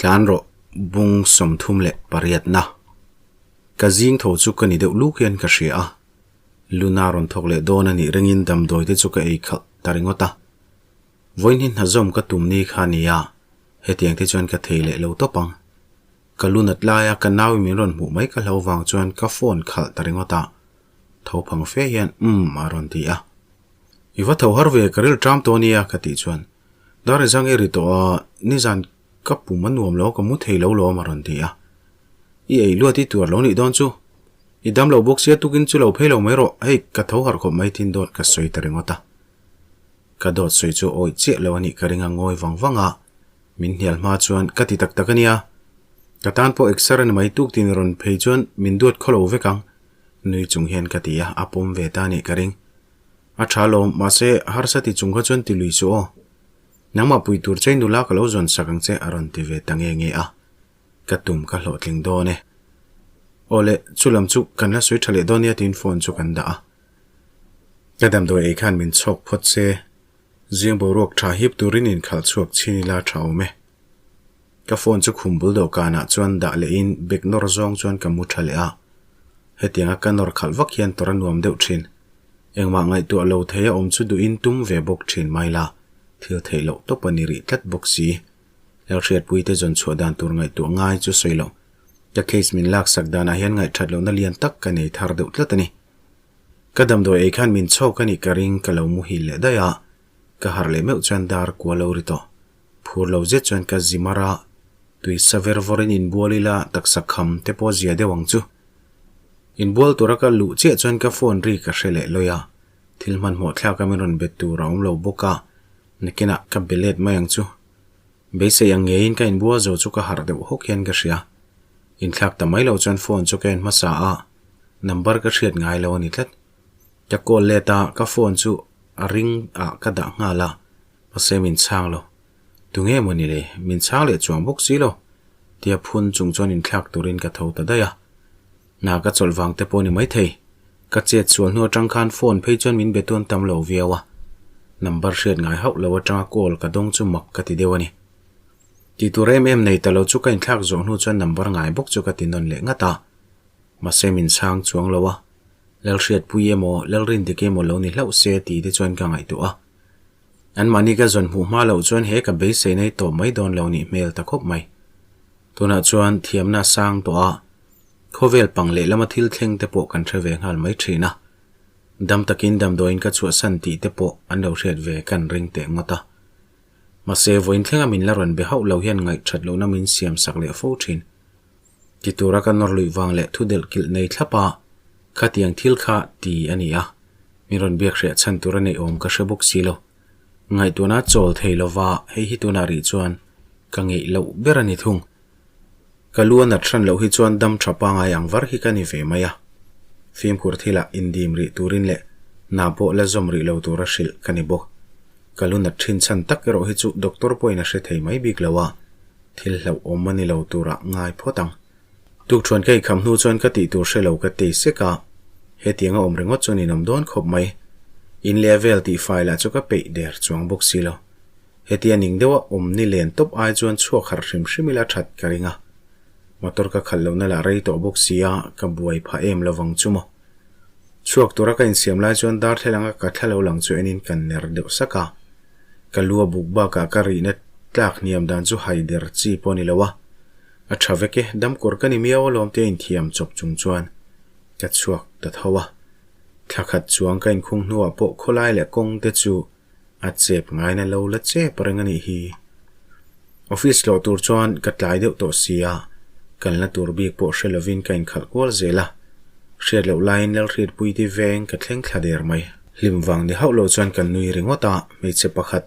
Tlan rawh bung 38 na. Ka zing tho chu ka ni deuh luk hian ka hria a. Luna rawn thawk leh dawn a nih ringin damdawi te chu ka ei khalh ta ringawt a. Vawiin hi hna zawm ka tum ni kha a ni a, hetiang te chuan ka thei leh lo tawp ang. Ka lu nat laia ka nau in min rawn hmuh mai ka hlo vang chuan ka phone khalh ta ringawt a. Tho phang fe hian umm a rawn ti a. I va tho har ve ka ril ṭam tawh a nia ka tih chuan Dar i zang i ri tawh a, nizan ka pum a nuam lo ka mu thei lo lawm a rawn ti a. I ei luat i tuar lo nih dawn chu. I dam lo bawk sia tukin chu lo phei lo mai rawh, hei ka tho harh khawp mai tin dawt ka sawi ta ringawt a. Ka dawt sawi chu awih chiah lo a nih ka ring a ngawi vang vang a, min hnial hma chuan ka ti tak tak a nia. Ka tan pawh exer a ni mai tuk tin rawn phei chuan min duat khaw lo vek ang. Nui chung hian ka ti a, a pawm ve ta a nih ka ring. A tha lawm, mahse harsa ti chung kha chuan ti lui suh aw. Nangmah pui tur che nula ka lo zawn sak ang che a rawn ti ve ta nge nge a. Ka tum ka hlawhtling dawn e. Aw le, chu lam chu kan la sawi tha leh dawn nia tiin phone chu kan dah a. Ka damdawi ei khan min chhawk phawt se, zing boruak tha hip turin inkhalh chhuak chhin ila tha awm e. Ka phone chu khum bul dawhkanah chuan dah lehin bag nawr zawng chuan ka mu tha leh a. Hetianga ka nawr khalh vak hian tawrh a nuam deuh thin. Engmah ngaihtuah lo thei a awm chu duhin tum ve bawk thin mai la, thil theih loh tawp a ni rih tlat bawk si. Hmelhriatpuite zawn chhuah dan tur ngaihtuah ngai chu sawi loh. Ka case min laksak danah hian ngaihthat lohna lian tak ka nei thar deuh tlat a ni. Ka damdawi ei khan min chhawk a nih ka ring ka lo muhil leh daih a, ka harh leh meuh chuan dar kua lo ri tawh. Phur lo zet chuan ka zi mar a, tui sa ver vawrin inbual ila taksa kham te pawh zia deuh ang chu. Inbual tura ka luh chiah chuan ka phone ri ka hre leh lawi a, thil hmanhmawh thlak a min rawn bet tur a awm lo bawk a, nakinah ka be let mai ang chu. Beisei ang ngeiin ka inbual zo chu ka harh deuh hawk hian ka hria. Inthlak ta mai lo chuan phone chu ka en hmasa a, number ka hriat ngai lo a ni tlat. Ka call let a, ka phone chu a ring ah ka dah nghal a, mahse min chhang lo. Tunge maw ni le, min chhang leh chuang bawk si lo. Tia phun chung chuan inthlak turin ka tho ta daih a. Hna ka chawlh vang te pawh ni maithei. Ka chet sual hnu atang khan phone phei chuan min be tuan tam lo viau a. Number hriat ngai hauh lo atanga call ka dawng chu mak ka ti deuh a ni. Tih tur em em nei ta lo chu ka inthlak zawh hnu chuan number ngai bawk chu ka ti nawn leh ngat a. Mahse min chhang chuang lo a. Lalhriatpui emaw, Lalrindik emaw lo ni hlauh se tih te chuan ka ngaihtuah a. Anmahni ka zawn hmuh hma loh chuan he ka beisei nei tawp mai dawn lo nih hmel ta khawp mai. Tunah chuan thiamna a sang tawh a, khawvel pang leh lama thil thleng te pawh kan hre ve nghal mai thin a. Dam takin damdawiin ka chhuahsan tih te pawh an lo hriat ve kan ring teh ngawt a. Mahse, vawiin thlenga min la rawn be hauh lo hian ngaihthat lohna min siam sak leh fo thin. Ti tura ka nawr luih vang leh thu delh kilh nei thlap a, khatiang thil kha ti a ni a, min rawn biak hreh chhan tur a neih awm ka hre bawk si lo. Ngaihtuahna chawl thei lova hei hi tunah rih chuan ka ngeih loh ber a ni thung. Ka lu a nat hran loh hi chuan dam tha pangai ang var hi ka ni ve mai a. Fimkhur thilah indim rih turin leh hna pawh la zawm rih lo tura hrilh ka ni bawk. Ka lu nat thin chhan tak erawh hi chu doctor pawhin a hre thei mai bik lo a, thil hlauhawm a ni lo turah ngai phawt ang. Tukṭhuan ka ikham hnu chuan ka tih tur hre lo ka tei sek a, hetiang a awm ringawt chuan inawm dawn khawp mai. In leh a vel tih fai lah chu ka peih der chuang bawk si lo. Hetia ning deuha awm ni len tawp ai chuan chhuak harh hrim hrim ila that ka ring a. Motor ka khalh lohna lah rei tawh bawk si a, ka buai phah em lovang chu maw. Chhuak tura ka insiam lai chuan darthlalang a ka thla lo lang chu enin ka ner deuh sak a. Ka lu a buk bakah ka rihna tlak hniam dan chu hai der chi pawh a ni lo a. A tha vek e, damkawr ka ni miau alawm tia inthiam chawp chung chuan ka chhuak ta tho a. Thla khat chuang ka inkhung hnuah pawh khawlai leh kawng te chu a chep ngaina lo la chep reng a nih hi. Office tlawh tur chuan ka tlai deuh tawh si a, kalna tur bik pawh hre lovin ka inkhalh kual zel a. Hriat loh laiin Lalhriatpuite veng ka thleng thla der mai. Hlim vang ni hauh lo chuan ka nui ringawt a, hmeichhe pakhat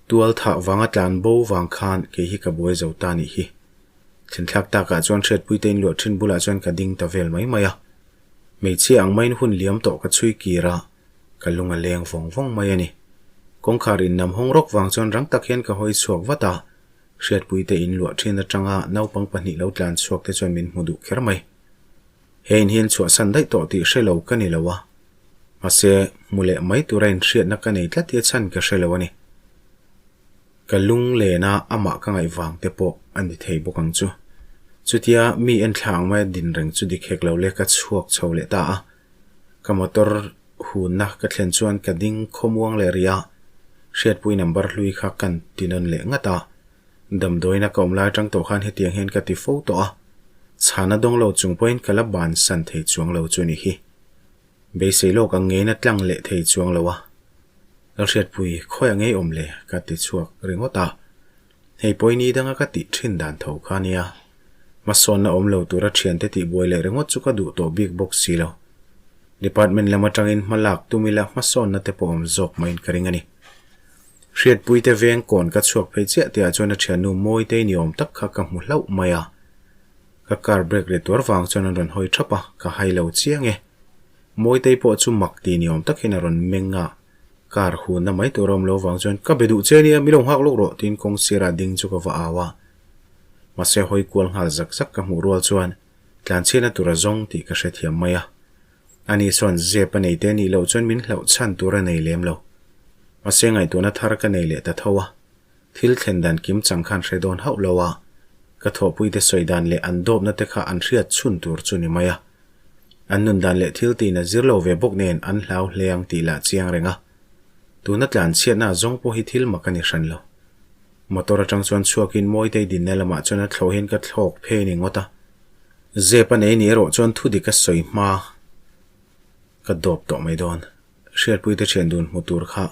tual thah vanga tlan bo vang khan kei hi ka buai zo ta nih hi. Thlenthlak takah chuan Hriatpuite inluah thin bulah chuan ka ding ta vel mai mai a. Hmeichhia ang maiin hun liam tawh ka chhui kir a, ka lung a leng vawng vawng mai a ni. Kawngkhar in nam hawng rawk vang chuan rang tak hian ka hawi chhuak vat a, Hriatpuite inluah thin atanga naupang pahnih lo tlan chhuak te chuan min hmu duh kher mai. He in hian chhuahsan daih tawh tih hre lo ka ni lo a, mahse hmu leh mai tura inhriatna ka nei tlat hi a chhan ka hre lo a ni. Ka lunglen a amah ka ngaih vang te pawh a ni thei bawk ang chu. Chutia mi enthla ang maia din reng chu dik hek lo le ka chhuak chho leh ta a. Ka motor hunna ka thlen chuan ka ding khawmuang leh rih a, hriatpui number hlui kha kan ti nawn leh ngat a. Damdawiina ka awm lai atang tawh khan hetiang hian ka ti fo tawh a, chhana dawng lo chung pawhin ka la bansan thei chuang lo chu a ni hi. Beisei lawk ang ngeina tlang leh thei chuang lo a, Lalhriatpui khawi a ngei awm le ka ti chhuak ringawt a, hei pawh i ni danga ka tih thin dan tho kha nia. Hmasawnna awm lo tura thiante tih buai leh ringawt chu ka duh tawh bik bawk si lo. Department lam atangin hma lak tum ila hmasawnna te pawh awm zawk maiin ka ring a ni. Hriatpui te veng kawn ka chhuak phei chiah tihah chuan a thiannu Mawitei ni awm tak kha ka hmu hlauh mai a. Ka car brake leh tuar vang chuan an rawn hawi thap a, ka hai lo chiang e. Mawitei pawh chu mak ti ni awm tak hian a rawn meng a, car hunna mai tur a awm lo vang chuan ka be duh che nia, mi lo nghak lawk rawh tiin kawng sirah ding chu ka va au a. Mahse hawi kual nghal zak zak ka hmuh rual chuan tlanchhiatna tur a zawng tih ka hrethiam mai a. Ani chuan zep a nei te nih loh chuan min hlauh chhan tur a nei lem lo. Mahse ngaihtuahna thar ka nei leh ta tho a. Thil thlen dan kim chang khan hre dawn hauh lo a, ka thawhpuite sawi dan leh an dawpna te kha an hriat chhun tur chu ni mai a. An nun dan leh thil tiin a zir lo ve bawk nen an hlau hle ang tih lah chiang reng a. Tuna tlan chhiatna zawng pawh hi thil mak a ni hran lo. Motor atang chuan chhuakin Mawitei dinna lamah chuan a thlawh hian ka thlawk phei ni ngawt a. Zep a nei ni erawh chuan thudik a sawi hma ka dawp tawh mai dawn. Hriatpuite thian dun hmu tur kha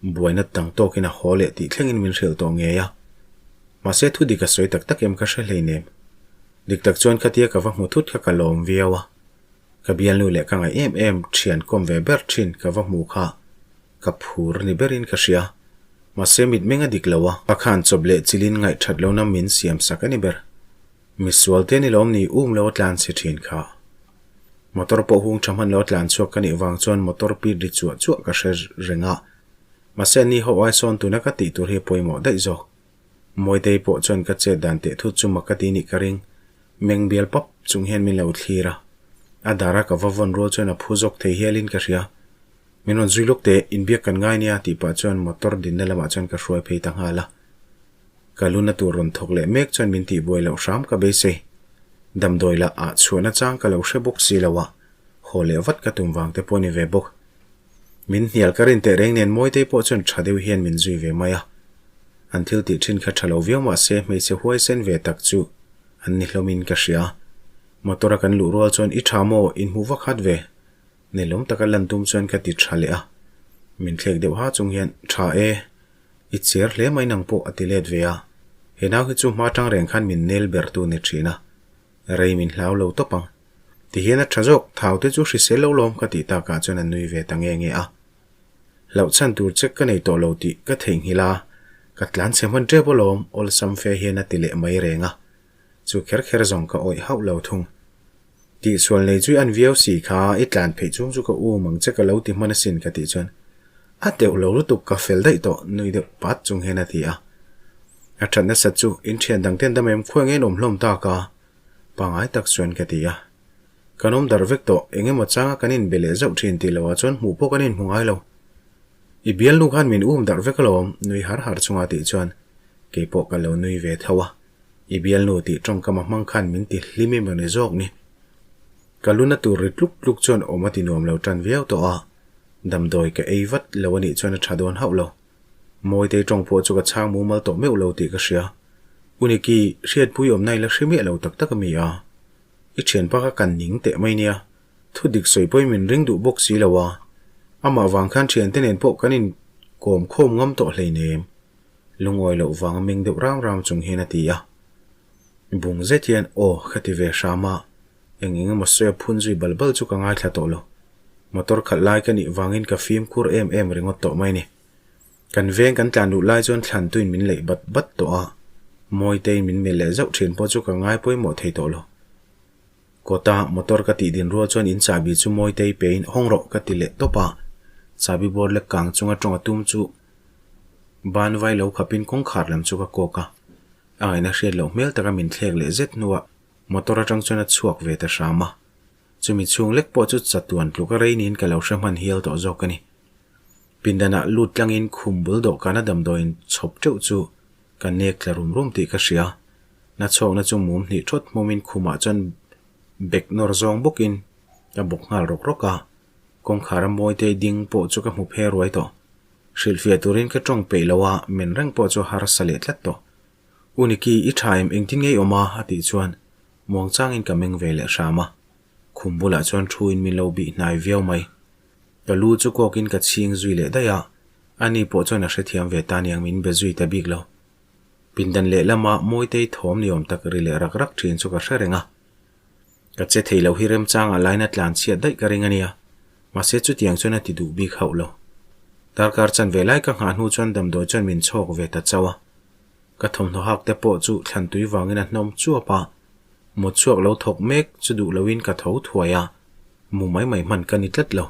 Buaina tang tawkin a haw leh tih thlengin min hrilh tawh ngei a. Mahse thu dik a sawi tak tak em ka hre hleinem. Dik tak chuan khatia ka va hmu thut kha ka lawm viau a. Ka bialnu leh ka ngaih em em thian kawm ve ber thin ka va hmu kha ka phur ni berin ka hria. Mahse mitmeng a dik lo a. Ka khan chawp leh chilin ngaihthat lohna min siam sak a ni ber. Misual te ni lawm ni um lo a tlan chhe thin kha. Motor pawh hung tha hman lo a tlan chhuak ka nih vang chuan motor pit ri chuah chuah ka hre reng a. Mahse ni ho ai sawn tuna ka tih tur hi a pawimawh daih zawk. Mawitei pawh chuan ka chet dan teh thut chu mak ka ti nih ka ring. Meng bial pap chung hian min lo thlir a. A dar a ka va vawn rual chuan a phu zawk thei hialin ka hria. Min rawn zui lawk teh, inbiak kan ngai nia tih pah chuan motor dinna lamah chuan ka hruai phei ta nghal a. Ka luna tur rawn thawk leh mek chuan min tihbuai loh hram ka beisei. Damdawi lah ah chhuahna chang ka lo hre bawk si lo a, haw leh vat ka tum vang te pawh a ni ve bawk. Min hnial ka rin teh reng nen Mawitei pawh chuan tha deuh hian min zui ve mai a. An thil tih thin kha tha lo viau mah se hmeichhe huaisen ve tak chu an ni hlawmin ka hria. Motor a kan luh rual chuan i tha maw inhmuh vak hat ve? Nelawm taka lan tum chuan ka ti tha leh a. Min thlek deuh ha chung hian tha e. I cher hle mai nang pawh a ti let ve a, he nau hi chu hma tang reng khan min nel ber tu ni thin a, rei min hlau lo tawp ang. Ti hian a tha zawk, thau te chu hrisel lo lawm ka tih takah chuan a nui ve ta nge nge a. Hlauh chhan tur che ka nei tawh lo tih ka theihnghilh a, ka tlan chhe hman tep alawm awlsam fe hian a ti leh mai reng a, chu kher kher zawng ka awih hauh lo thung. Tihsual nei chu i an viau si kha, i tlan pheih chung chu ka um ang che ka lo ti hman asin ka tih chuan a teuh lo lutuk ka fel daih tawh nui deuh pat chung hian a ti a. A that nasat chu in thian dang ten dam em khuai nge in awm hlawm tak a? Pangai tak chuan ka ti a. Kan awm darh vek tawh, eng emaw changa kan inbe leh zauh thin tih loah chuan hmuh pawh kan inhmu ngai lo. I bialnu khan min um darh vek alawm nui har har chunga tih chuan keipawh ka lo nui ve tho a. I bialnu tih tawngkam a hmang khan min ti hlim emaw ni zawk ni. Ka luna tur ri tluk tluk chuan awm a ti nuam lo tan viau tawh a, damdawi ka ei vat lo a nih chuan a tha dawn hauh lo. Mawitei tawng pawh chu ka chhang mumal tawh meuh lo tih ka hria. U Niki, hriatpui awmna i la hre miah lo tak tak a mi a? I thianpa kha kan ning teh mai nia, thu dik sawi pawhin min ring duh bawk si lo a, amah vang khan thiante nen pawh kan inkawm khawm ngam tawh hleinem. Lungawi loh vang meng deuh ram ram chung hian a ti a. Bung zet hian aw ka ti ve hram a, eng eng emaw sawi a phun zui bal bal chu ka ngaithla tawh lo. Motor khalh lai ka nih vangin ka fimkhur em em ringawt tawh mai ni. Kan veng kan tlan luh lai chuan thlan tuin min leih bat bat tawh a, Mawiteiin min melh leh zauh thin pawh chu ka ngai pawimawh thei tawh lo. Kawta motor ka tih din rual chuan in chahbi chu Mawitei pein hawng rawh ka ti leh tawp a, chahbi bawr lek kang chunga tawng a tum chu Ban vai lo khapin kawngkhar lam chu ka kawk a, a ngaihna hriat loh hmel taka min thlek leh zet hnuah motor atang chuan a chhuak ve ta hram a. Chumi chhung lek pawh chu chatuan tluka rei niin ka lo hre hman hial tawh zawk a ni. Pindanah lut tlangin khum bul dawhkana damdawiin chhawp teuh chu ka nek tla rum rum tih ka hria. Na chhawkna chu mum hnih thawt hmumin khumah chuan bek nawr zawng bawkin ka bawk nghal rawk rawk a. Kawngkhar a Mawitei ding pawh chu ka hmu phe ruai tawh. Hrilhfiah turin ka tawng peih lo a, men reng pawh chu harsa leh tlat tawh. U Niki, i tha em engtin nge i awm a? a tih chuan muangchangin ka meng ve leh hram a. Khum bulah chuan thuin min lo bih hnai viau mai. Ka lu chu kawkin ka chhing zui leh daih a, ani pawh chuan a hrethiam ve ta niang min be zui ta bik lo. Pindan lehlama Mawitei thawm ni awm tak ri leh rak rak thin chu ka hre reng a. Ka che thei lo hi remchangah laina tlan chhiat daih ka ring a nia, mahse chutiang chuan a ti duh bik hauh lo. Darkar chanve lai ka nghah hnu chuan damdawi chuan min chhawk ve ta chauh a. Ka thawmhnaw hak te pawh chu thlan tui vangin a hnawm chuap a, mut chhuak lo thawk mek chu duh loin ka tho thuai a, mu mai mai hman ka ni tlat lo.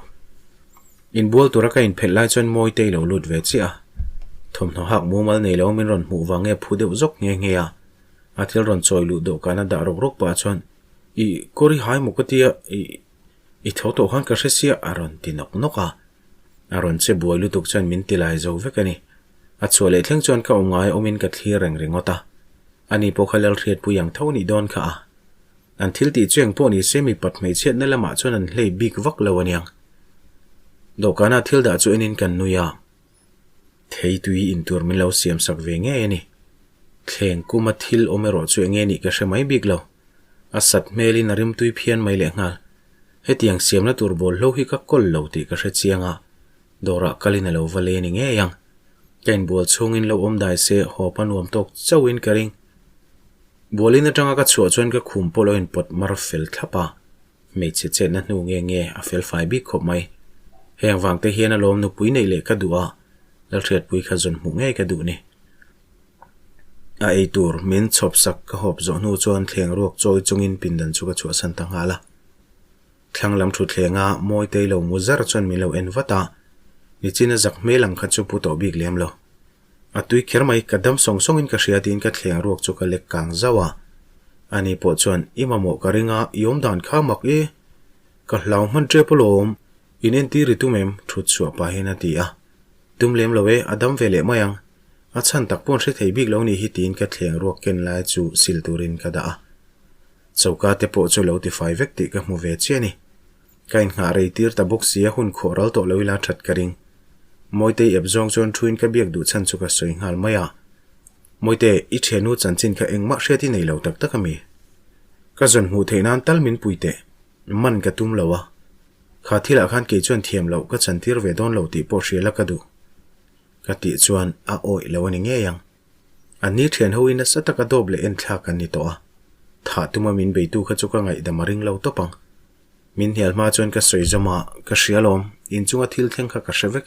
Inbual tura ka inphelh lai chuan Mawitei lo lut ve chiah a, thawmhnaw hak mumal nei lo min rawn hmuh vang nge phu deuh zawk nghe nghe a, a thil rawn chawi luh dawhkan a dah rawk rawk pah chuan Ih, kawr i hai maw ka tia, ih, i tho tawh khan ka hre sia a rawn ti nawk nawk a. A rawn che buai lutuk chuan min ti lai zo vek a ni. A chhuah leh thleng chuan ka awm ngai awmin ka thlir reng ringawt a. Ani pawh kha Lalhriatpui ang tho nih dawn kha a. An thil tih chu eng pawh ni se mipat hmeichhiatna lamah chuan an hlei bik vak lo aniang. Dawhkana thil dah chu enin kan nui a. Thei tui in tur min lo siam sak ve ngei a ni. Thleng kuma thil awm erawh chu enge nih ka hre mai bik lo. A sat hmelin a rimtui phian mai lehnghal. Hetiang siamna tur bawlhlo hi ka kawl lo tih ka hre chiang a. Dawrah kalin a lo va le ni ngei ang. Ka inbual chhungin lo awm dai se hawp a nuam tawk chauhin ka ring. Bualin atanga ka chhuah chuan ka khum pawh lo inpawt mar fel thlap a, hmeichhe chetna hnu nge nge a fel fai bik khawp mai. Heng vang te hian a lawm nupui neih leh ka duh a, Lalhriatpui kha zawn hmuh ngei ka duh ni. A ei tur min chhawp sak ka hawp zawh hnu chuan thleng ruak chawi chungin pindan chu ka chhuahsan ta nghal a. Thlang lam thuthlenga Mawitei lo mu zar chuan min lo en vat a, nichin a zak hmel ang kha chu pu tawh bik lem lo. A tui kher mai, ka dam sawng sawngin ka hria tiin ka thleng ruak chu ka lek kang zauh a. Ani pawh chuan, I mamawh ka ring a, i awm dan kha mak i. Ka hlau hman tep alawm, in entir i tum em? Thut chhuah pahin a ti a. Tum lem lo e, a dam ve leh mai ang. A chhan tak paw'n hre thei bik lo ni hi tiin ka thleng ruak ken lai chu sil turin ka dah a. Choka te pawh chu lo tifai vek tih ka hmu ve chiah a ni. Ka inngah rei tir ta bawk si a hun khawh ral tawh lo ila that ka ring. Mawitei ep zawng chuan thuin ka biak duh chhan chu ka sawi nghal mai a. Mawite, i thiannu chanchin kha engmah hriat i nei lo tak tak a mi? Ka zawn hmuh theih nan tal min pui teh. Man ka tum lo a. Kha thilah khan kei chuan thiam loh ka chantir ve dawn lo tih pawh hria la ka duh. Ka tih chuan a awih lo a ni ngei ang. An ni thian ho in nasa taka dawp leh en thlak an ni tawh a, thah tuma min beitu kha chu ka ngaihdam a ring lo tawp ang. Min hnial hma chuan ka sawi zawm a, ka hria alawm, inchunga thil thleng kha ka hre vek.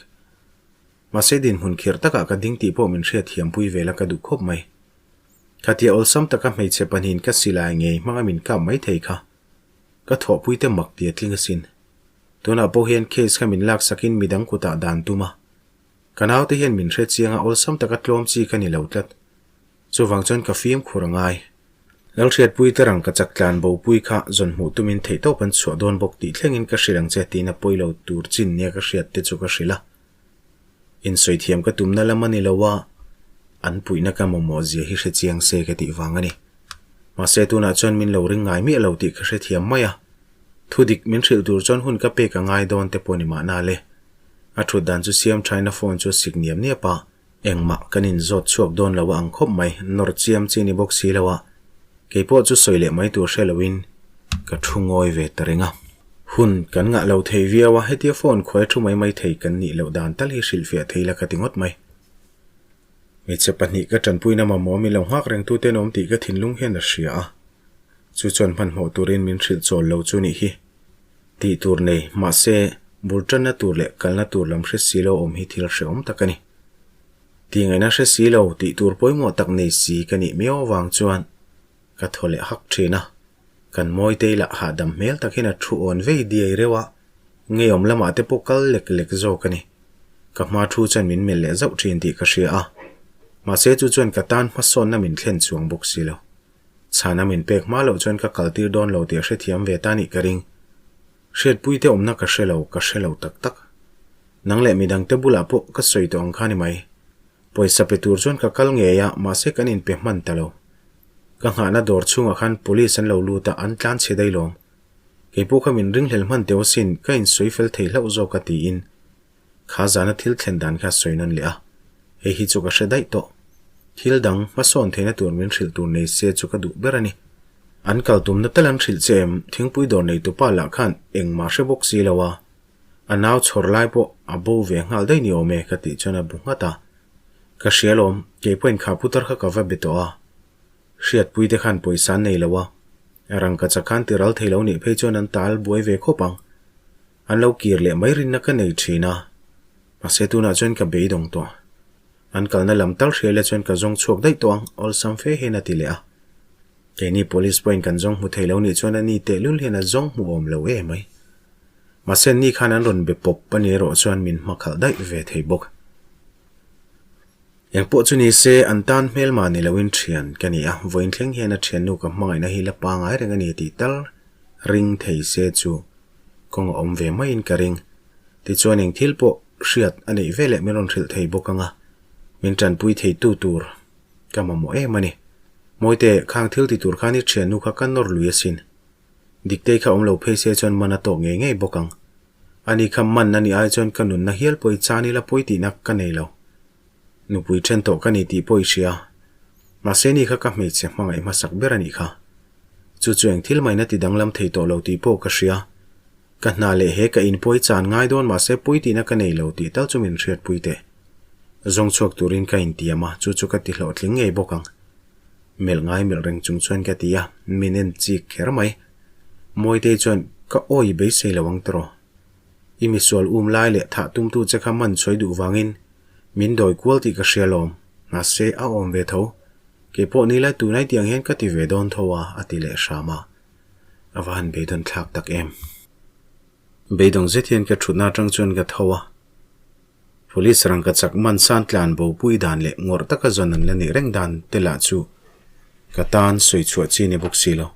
Mahse dinhmun khirh takah ka ding tih pawh min hriat thiampui vel a ka duh khawp mai. Khatia awlsam taka hmeichhe pahnihin ka silai ngei hmanga min kap mai thei kha ka thawhpuite mak ti a tling asin. Tunah pawh hian case kha min laksakin midang kutah dan tum a, Ka naute hian min hre chiang a, awlsam taka tlawm chi ka ni lo tlat. Chuvang chuan ka fimkhur a ngai. Lalhriatpui te rang ka chak tlan bopui kha zawn hmuh tumin theihtawp an chhuah dawn bawk tih thlengin ka hrilh ang che tiin a pawi lo tur chin nia ka hriat te chu ka hrilh a. Insawi thiam ka tumna lam a ni lo a, an puihna ka mamawh zia hi hre chiang se ka tih vang a ni. Mahse tunah chuan min lo ring ngai miah lo tih ka hrethiam mai a. Thudik min hrilh tur chuan hun ka pek a ngai dawn te pawh ni mahna le. A thut dan chu siam thain a phone chu a sik niap niap a. Engmah kan inzawt chhuak dawn lo a ang khawp mai, nawr chiam chi ni bawk si lo a. Kei pawh chu sawi leh mai tur hre loin ka thu ngawi ve ta reng a. Hun kan ngah lo thei viau a, hetia phone khuai thu mai mai thei kan nih loh dan tal hi hrilhfiah thei la ka ti ngawt mai. Hmeichhe pahnih ka tanpuina mamawh min lo nghak reng tu ten awm tih ka thinlung hian a hria a. Chu chuan hmanhmawh turin min hrilh chawl lo chu nih hi. Tih tur nei, mahse, bul tanna tur leh kalna tur lam hre si lo awm hi thil hrehawm tak a ni. Tih ngaihna hre si lo, tih tur pawimawh tak nei si ka nih miau avang chuan ka thaw leh hak thin a. Kan Mawitei lah hahdam hmel tak hian a thu awn vei diai reuh a, ngeiawm lamah te pawh kal lek lek zawk a ni. Ka hma thu chuan min melh leh zauh thin tih ka hria a, mahse chu chuan ka tan hmasawnna min thlen chuang bawk si lo. Chhana min pek hma loh chuan ka kaltir dawn lo tih a hrethiam ve ta nih ka ring. Hriatpuite awmna ka hre lo, ka hre lo tak tak. Nang leh midangte bulah pawh ka sawi tawh ang kha ni mai. Pawisa pe tur chuan ka kal ngei a, mahse kan inpe hman ta lo. Ka nghahna dawr chhungah khan police an lo lut a, an tlan chhe daih lawm. Kei pawh kha min ringhlel hman teuh asin, ka insawi fel thei hlauh zawk a tiin kha zana thil thlen dan kha sawi nawn leh a. Hei hi chu ka hre daih tawh. Thil dang hmasawn theihna tur min hrilh tur nei se chu ka duh ber a ni. An kal tumna tal an hrilh che em? Thingpui dawr neitupa lah khan engmah hre bawk si lo a. A nau chhawr lai pawh a bo ve nghal daih ni awm e ka tih chuan a bu nghat a. Ka hria lawm, kei pawhin kha putar kha ka va be tawh a. Hriatpui te khan pawisa an nei lo a, rangkachak khan ti ral thei lo nih phei chuan an tal buai ve khawp ang. An lo kir leh mai rinna ka nei thin a. Mahse tunah chuan ka beidawng tawh. An kalna lam tal hria ila chuan ka zawng chhuak daih tawh ang, awlsam fe hian a ti leh a. Keini police pawhin kan zawng hmu thei lo nih chuan a ni tehlul hian a zawng hmu awm lo e mai. Mahse ni khan an rawn be pawp a ni erawh chuan min hmakhalh daih ve thei bawk. Eng pawh chu ni se, an tan hmelma ni loin thian ka ni a, vawiin thleng hian a thiannu ka hmangaihna hi la pangai reng a ni tih tal ring thei se chu kawng a awm ve maiin ka ring. Tichuan eng thil pawh hriat a neih veleh min rawn hrilh thei bawk ang a, min tanpui theitu tur ka mamawh em a ni. Mawite, khang thil ti tur khan i thiannu kha ka nawr lui asin. Diktei kha awm lo phei se chuan man a tawk ngei ngei bawk ang. Ani kha man a nih ai chuan ka nunna hial pawh i chan ila pawi tihna ka nei lo. Nupui then tawh ka ni tih pawh i hria. Mahse ni kha ka hmeichhe hmangaih hmasak ber a nih kha. Chu chu eng thil maina ti danglam thei tawh lo tih pawh ka hria. Ka hna leh he ka in pawh i chan ngai dawn mahse pawi tihna ka nei lo tih tal chu min hriatpui teh. Zawng chhuak turin ka intiam a, chu chu ka ti hlawhtling ngei bawk ang. Melh ngai melh reng chung chuan ka ti a, min en chik kher mai. Mawitei chuan, Ka awi i beisei lo ang tiraw? I misual um lai leh thah tumtu che kha man chhuai duh vangin min dawi kual tih ka hria lawm, mahse a awm ve tho. Kei pawh ni lai tunai tiang hian ka ti ve dawn tho a, a ti leh hram a. A va han beidawn thlak tak em. Beidawng zet hian ka thutna atang chuan ka tho a. Police rangkachak man san tlan bopui dan leh ngawrh taka zawn an la neih reng dan te lah chu ka tan sawi chhuah chi ni bawk si lo.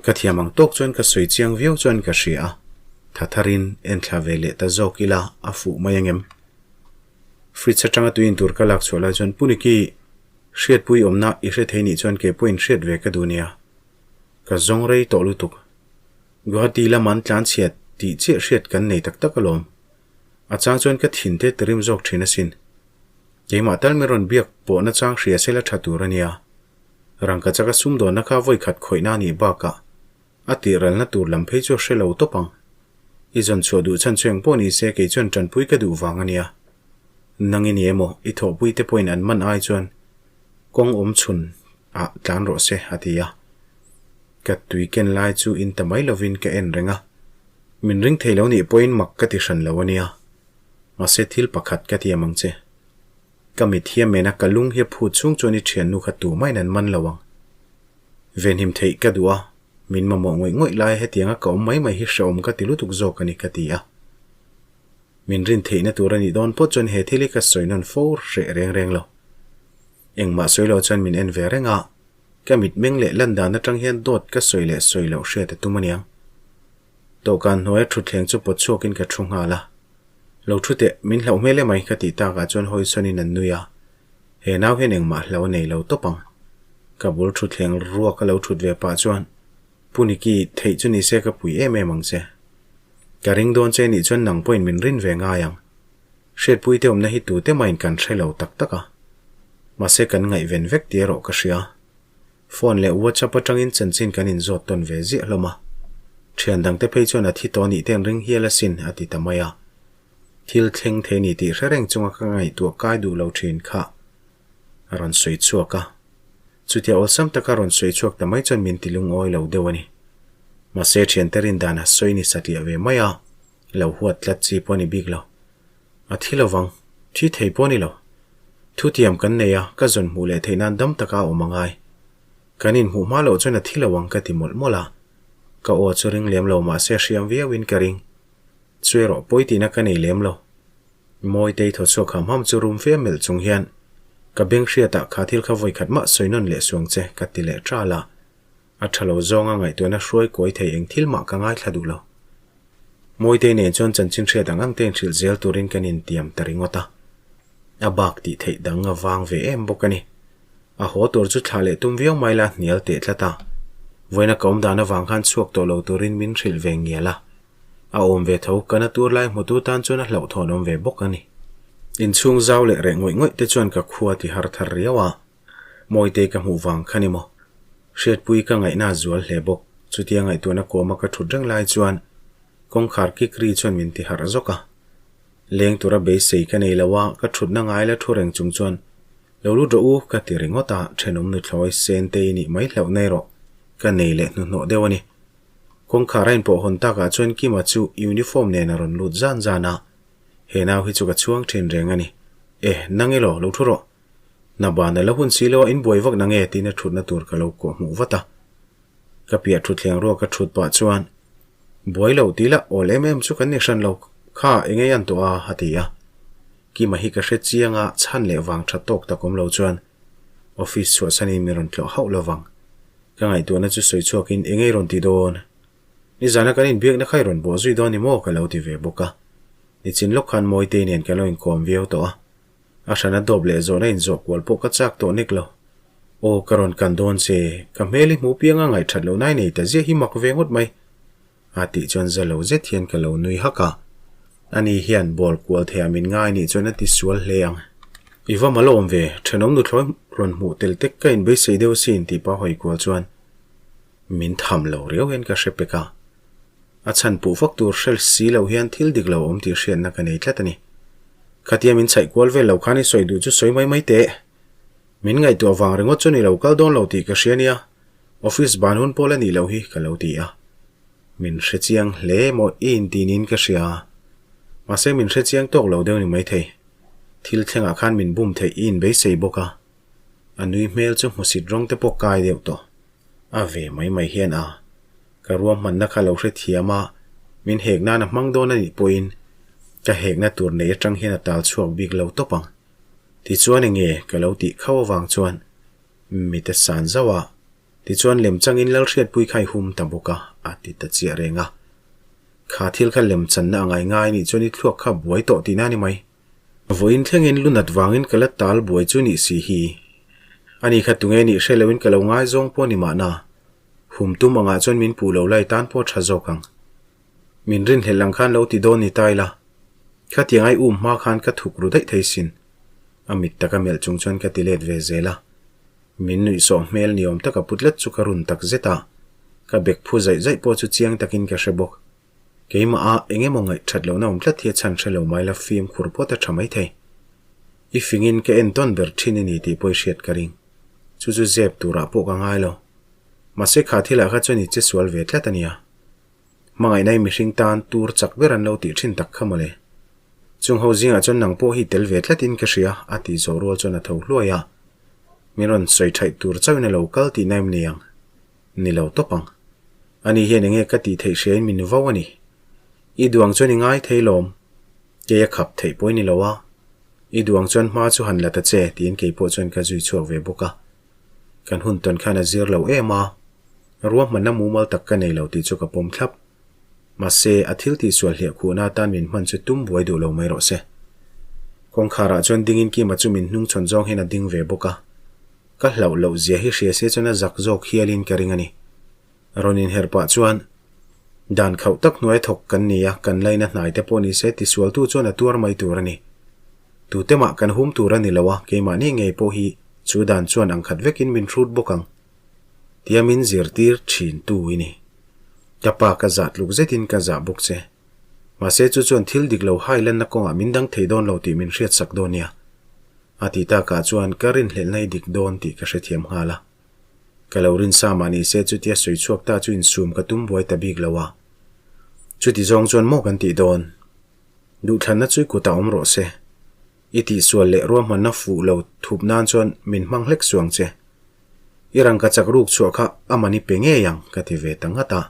Ka thiam ang tawk chuan ka sawi chiang viau chuan ka hria a, tha tharin en thla ve leh ta zawk ila a fuh mai angem. Fridge atanga tui intur ka lak chhuah lai chuan Puniki hriatpui awmna i hre thei nih chuan kei pawhin hriat ve ka duh nia. Ka zawng rei tawh lutuk. Guwahati lam an tlan chhiat tih chiah hriat kan nei tak tak alawm. A chang chuan ka thin te tirim zawk thin asin. Keimah tal min rawn biak pawhna chang hria sela tha tur a nia. Rangkachaka sumdawnna kha vawi khat khawihna a nih bakah a tih ralna tur lam phei chu a hre lo tawp ang. I zawn chhuah duh chhan chu eng pawh ni se kei chuan tanpui ka duh vang a nia. Nang i ni emaw i thawhpui te pawhin an man ai chuan kawng awm chhun ah tlan rawh se a ti a. Ka tui ken lai chu in ta mai lovin ka en reng a. Min ring thei lo nih pawhin mak ka ti hran lo a nia. Mahse thil pakhat ka tiam ang che. Ka mit hi a men a, ka lung hi a phut chhung chuan i thiannu kha tumahin an man lo ang. Venhim theih ka duh a, min mamawh ngawih ngawih laia hetianga ka awm mai mai hi hrehawm ka ti lutuk zawk a ni ka ti a. Min rin theihna tur a nih dawn pawh chuan he thil hi ka sawi nawn fo hreh reng reng lo. Engmah sawi lo chuan min en ve reng a, ka mitmeng leh lan dan atang hian dawt ka sawi leh sawi loh hriat a tum a niang. Dawhkan hnuaia thutthleng chu pawt chhuakin ka thu nghal a. Lo thu teh, min hlauh hmel emai ka tih takah chuan Hawisawnin an nui a. He nau hian engmah hlauh a nei lo tawp ang. Ka bul thutthleng ruak a lo thut ve pah chuan, Pu Niki, theih chu ni se ka pui em em ang che. Ka ring dawn che nih chuan nang pawhin min rin ve ngai ang. Hriatpui te awmna hi tute mahin kan hre lo tak tak a. Mahse kan ngaihven vek tih erawh ka hria. Phone leh WhatsApp atangin chanchin kan inzawt tawn ve ziah hlawm a. Thian dangte phei chuan a thi tawh nih te an ring hial asin a ti ta mai a. Thil thleng thei ni tih hre reng chunga ka ngaihtuah kai duh lo thin kha a rawn sawi chhuak a. Chutia awlsam taka rawn sawi chhuak ta mai chuan min ti lungawi lo deuh a ni. Mahse thiante rin dan a sawi ni satliah ve mai a, lo huat tlat chi pawh a ni bik lo. A thi lovang, thi thei pawh a ni lo. Thutiam kan nei a, ka zawn hmuh leh theih nan dam taka a awm a ngai. Kan inhmuh hma loh chuan a thi lo ang ka ti mawlh mawlh a. Ka aw chu ring lem lo mahse a hriam viauin ka ring. Chu erawh pawi tihna ka nei lem lo. Mawitei thaw chhuak ham ham chu rum fe melh chung hian, Ka beng hriatah kha thil kha vawi khat mah sawi nawn leh suang che ka ti leh ṭal a. A ṭha lo zawnga ngaihtuahna hruai kuai thei eng thil mah ka ngaithla duh lo. Mawitei nen chuan chanchin hriat ang ang te inhrilh zel turin kan intiam ta ringawt a. A bak tih theih dang a vang ve em bawk a ni. A haw tur chu thlah leh tum viau mai la hnial teh tlat a. Vawiina ka awm dan avang khan chhuak tawh lo turin min hrilh ve ngial a. A awm ve tho, ka na tur lai hmutu tan chuan a hlauhthawn awm ve bawk a ni. Inchhung zau leh reh ngawih ngawih te chuan ka khua ti har thar riau a. Mawitei ka hmuh vang kha ni maw? Hriatpui ka ngaihna a zual hle bawk. Chutia ngaihtuahna kawma ka thut reng lai chuan kawngkhar kik ri chuan min ti harh zawk a. Leng tura beisei ka nei lo a, ka thutna ngai la thu reng chung chuan lo lut rawh u ka ti ringawt a, thenawm nuthlawi Sentei nih mai hlauh nei rawh ka nei leh hnuhnawh deuh a ni. Kawngkhar a inpawh hawn takah chuan Kima chu uniform nen a rawn lut zan zan a, he nau hi chu ka chhuang thin reng a ni. E, nang elaw, lo thu rawh. Hna ban a la hun si lo a, in buai vak na nge tiin a thutna tur ka lo kawh hmuh vat a. Ka piah thutthleng ruak ka thut pah chuan, Buai lo tih lah awl em em chu kan ni hran lo, kha eng ei an tawh a, a ti a. Kima hi ka hre chiang a, chhan leh vang tha tawk tak awm lo chuan office chhuahsanin min rawn tlawh hauh lovang. Ka ngaihtuahna chu sawi chhuakin eng ei rawn ti dawn? Nizana kan inbiakna kha i rawn bawh zui dawn ni maw? ka lo ti ve bawk a. Nichin lawk khan Mawitei nen kan lo inkawm viau tawh a. A hrana dawp leh zawhna inzawh kual pawh ka chak tawh nek lo. Aw, ka rawn kan dawn che, ka hmel i hmuh pianga ngaihthat loh nai nei ta ziah hi mak ve ngawt mai. A tih chuan za lo zet hian ka lo nui hak a. Ani hian ball kual theiah min ngai nih chuan a ti sual hle ang. I va mal awm ve, thenawm nuthlawi rawn hmuh tel tek ka inbeisei deuh asin tih pa hawi kual chuan min tham lo riau hian ka hre pek a. A chhan puh vak tur hre si lo hian thil dik lo awm tih hriatna ka nei tlat a ni. Khatia min chhaih kual vel lo khan i sawi duh chu sawi mai mai teh. Min ngaihtuah vang ringawt chu ni lo kal dawn lo tih ka hria nia, office ban hun pawl a nih loh hi ka lo ti a. Min hre chiang hle maw i inti niin ka hria a. Mahse min hre chiang tawk lo deuh ni maithei. Thil thlengah khan min bum theih i inbeisei bawk a. A nui hmel chu hmusit rawng te pawh kai deuh tawh. A ve mai mai hian a. Ka ruahmanna kha lo hrethiam a, min hek nan a hmang dawn a nih pawhin ka hekna tur nei atang hian a tal chhuak bik lo tawp ang. Tichuan enge ka lo tih khauh avang chuan mit a san zauh a, tichuan lemchangin Lalhriatpui kha i hum ta bawk a, a ti ta chiah reng a. Kha thil kha lemchanna a ngai ngai nih chuan i thluak kha buai tawh tihna a ni mai. Vawiin thlengin lunat vangin ka la tal buai chu nih si hi. Ani kha tunge nih hre loin ka lo ngaizawng pawh ni mahna. Hum tum angah chuan min puh lo lai tan pawh tha zawk ang. Min rinhlelh ang khan lo ti dawn ni ta ila. Khatiang ai um hma khan ka thuk ru daih thei sin. A mit taka melh chung chuan ka ti let ve zel a. Min nuihsawh hmel ni awm taka put let chu ka run tak zet a. Ka bek phu zaih zaih pawh chu chiang takin ka hre bawk. Keimah a eng emaw ngaih that lohna awm tlat hi a chhan hre lo mai la fimkhur pawt a tha mai thei. I fingin ka entawn ber thin i ni tih pawh i hriat ka ring. Chu chu zep turah pawh ka ngai lo. Mahse kha thilah kha chuan i che sual ve tlat a nia. Hmangaihna i mihring tan tur chak ber an lo tih thin tak kha mawle. Chung ho zingah chuan nang pawh hi tel ve tlatin ka hria a tih zawh rual chuan a tho hluai a. Min rawn sawi thaih tur chauhin a lo kal tihna em ni ang? Ni lo tawp ang. Ani hian enge ka tih theih hriain min vo a ni. I duang chuan i ngai thei lawm. Kei a khap theih pawh i ni lo a. I duang chuan hma chu han la ta che tiin kei pawh chuan ka zui chhuak ve bawk a. Kan hun tawn khan a zir lo em a, ruahmanna mumal tak ka nei lo tih chu ka pawm thlap. Mahse, a thil tihsual hliah khuhna atan min hman chu tum buai duh lo mai rawh se. Kawngkharah chuan dingin Kima chu min hnung chhawn zawng hian a ding ve bawk a. Ka hlauh loh zia hi hria se chuan a zak zawk hialin ka ring a ni. Rawn inher pah chuan, Dan khauh tak hnuai thawk kan ni a, kan laina hnai te pawh ni se tisualtu chuan a tuar mai tur a ni. Tute mah kan hum tur a ni lo a, keimahni ngei pawh hi chu dan chuan ang khat vekin min hrut bawk ang. Tia min zirtir thin tu i ni. Ka pa ka zah tluk zetin ka zah bawk che. Mahse chu chuan thil dik lo hai lanna kawngah min dang thei dawn lo tih min hriatsak dawn nia. A ti takah chuan ka rinhlelhna i dik dawn tih ka hrethiam nghal a. Ka lo rin sa mah ni se chutia sawi chhuak ta chu insum ka tum buai ta bik lo a. Chuti zawng chuan maw kan tih dawn? Duhthlanna chu i kutah awm rawh se. I tihsual leh ruahmanna fuh lo thup nan chuan min hmang hlek suang che. I rangka chak ruk chhuah kha a man i pe ngei ang ka ti ve ta ngat a.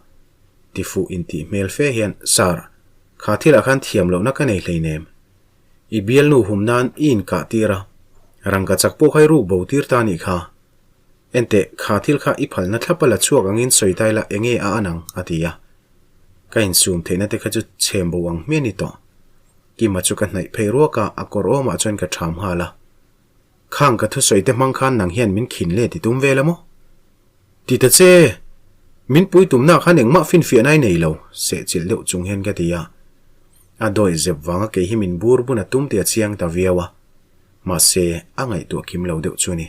Ti fuh intih hmel fe hian, Sir, kha thilah khan thiam lohna ka nei hleinem. I bialnu hum nan i inkah tir a, rangka chak pawh kha i ruk bo tir ta nih kha. Enteh, kha thil kha i phalna thlapa la chhuak angin sawi tai la enge a an ang? a ti a. Ka insum theihna te kha chu chhem bo ang hmiah ni tawh. Kima chu ka hnaih phei ruak a, a kawr awmah chuan ka ṭham nghal a. Khang ka thusawi te hmang khan nang hian min khin let i tum vel a maw? Ti ta che! Min pui tumna khan engmah finfiahna i nei lo, sehchilh deuh chung hian ka ti a. A dawi zep vanga kei hi min bur bun a tum tih a chiang ta viau a. Mahse, a ngaihtuah kim lo deuh chu a ni.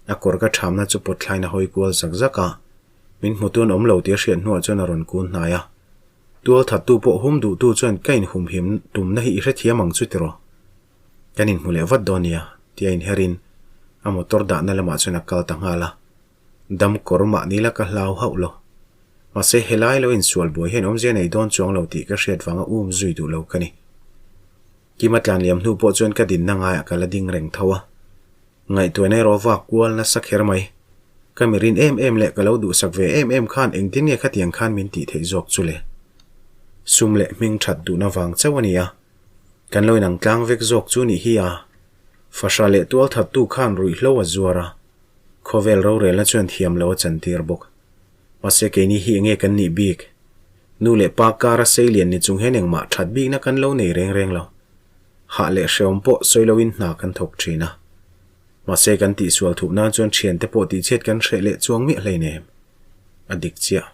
A kawr ka ṭhamna chu pawt thlain a hawi kual zak zak a. Min hmutu an awm lo tih a hriat hnuah chuan a rawn kun hnai a. Tual thattu pawh hum duhtu chuan ka inhumhim tumna hi i hrethiam ang chu tiraw? Kan inhmu leh vat dawn nia, tia inherin a motor dahna lamah chuan a kal ta nghal a. Dam kawr mahni la ka hlau hauh lo. Mahse helai lo insual buai hian awmzia nei dawn chuang lo tih ka hriat vanga um zui duh lo ka ni. Kima tlanliam hnu pawh chuan ka dinna ngaiah ka la ding reng tho a. Ngaihtuahna erawh vak kual nasa kher mai. Ka mi rin em em leh ka lo duhsak ve em em khan engtin nge khatiang khan min tih theih zawk chu le? Sum leh hming that duhna vang chauh a ni a. Kan lo inang tlang vek zawk chu nih hi a. Fahra leh tual thattu khan ruihhlo a zuar a. Khawvel rorelna chuan thiam lo a chantir bawk. Mahse keini hi enge kan nih bik? Nu leh pa kara seilian ni chung hian engmah that bikna kan lo nei reng reng lo. Hah leh hreawm pawh sawi loin hna kan thawk thin a. Mahse kan tihsual thup nan chuan thiante pawh tihchhiat kan hreh leh chuang miah hleinem. A dik chiah.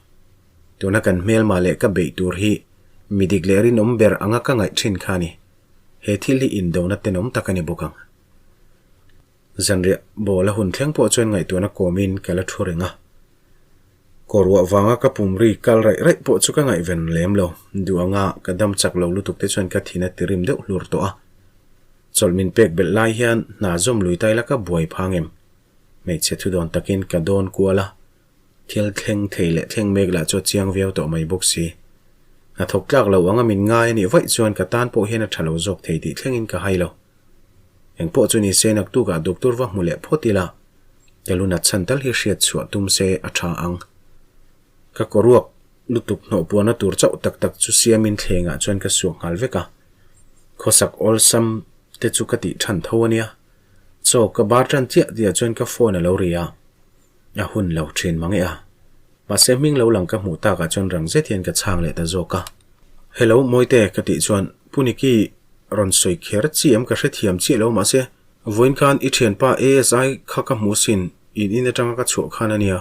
Tuna kan hmelma leh ka beih tur hi mi dik leh rinawm ber anga ka ngaih thin kha a ni. He thil hi indona tenawm tak a ni bawk ang. Zanriah ball a hun thleng pawh chuan ngaihtuahna kawmin ka la thu reng a. Kawrruah vanga ka pum ri kal raih raih pawh chu ka ngaihven lem lo. Duh anga ka dam chak lo lutuk te chuan ka thin a tirim deuh hlur tawh a. Chawlh min pek belh lai hian hna zawm lui tai la ka buai phang em? Hmeichhe thudawn takin ka dawn kual a. Thil thleng thei leh thleng mek lah chu a chiang viau tawh mai bawk si. Hnathawk tlak lo anga min ngai a nih vaih chuan ka tan pawh hian a tha lo zawk thei tih thlengin ka hai lo. Eng pawh chu ni se naktukah doctor va hmu leh phawt ila, ka lu nat chhan tal hi hriat chhuah tum se a tha ang. Ka kawruak lutuk hnawh puanna tur chauh tak tak chu siamin thlengah chuan ka suak nghal vek a. Khawsak awlsam te chu ka tih than tho a nia. Chaw ka bar tan chiah tihah chuan ka phone a lo ri a. A hun lo thin mang e a. Mahse hming lo lang ka hmuh takah chuan rang zet hian ka chhang leh ta zawk a. Hello Mawite ka tih chuan Pu Niki rawn sawi kher chi em ka hrethiam chiah lo mahse vawiin khan i thianpa ASI kha ka hmu sin in in atanga ka chhuah khan a nia.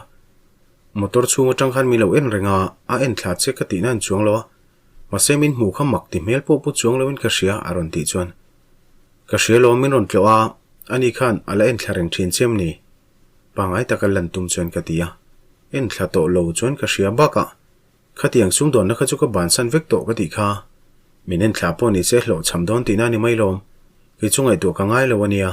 Motor chhung atang khan min lo en reng a, a en thla che ka tihna an chuang lo a. Mahse min hmuh kha mak ti hmel pawh pu chuang loin ka hria a rawn tih chuan ka hria lo min rawn tlawh a, ani khan a la en thla reng thin che em ni? Pangai taka lan tum chuan ka ti a, en thla tawh lo chuan ka hria bakah khatiang sumdawnna kha chu ka bansan vek tawh ka tih kha. Min en thla pawh ni se hlawhchham dawn tihna a ni mai lawm, kei chu ngaihtuah ka ngai lo a nia.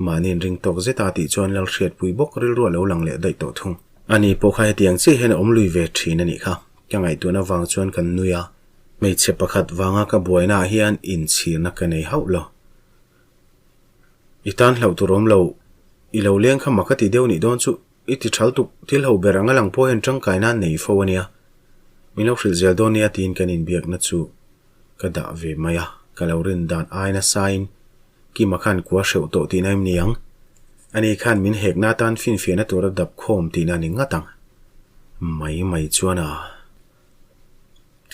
Mahni in ring tawk zeta tih chuan Lalhriatpui bawk rilru a lo lang leh daih tawh thung. Ani pawh kha hetiang chiah hian a awm lui ve thin a nih kha. Ka ngaihtuahna vang chuan kan nui a, hmeichhe pakhat vanga ka buainaah hian inchhirna ka nei hauh lo. I tan hlauh tur awm lo, i lo leng kha mak a ti deuh nih dawn chu i ti thal tuk, thil ho ber anga lang pawh hian tangkai nan nei fo a nia. Min lo hrilh zel dawn nia tiin kan inbiakna chu ka dah ve mai a, ka lo rin dan ai nasain Kima khan kua hreuh tawh tihna em ni ang? Ani khan min hekna atan finfiahna tur a dap khawm tihna a ni ngat ang. Mai mai chuan a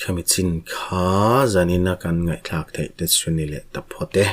khami chin kha zanina kan ngaihthlak theih te chu ni leh ta phawt e.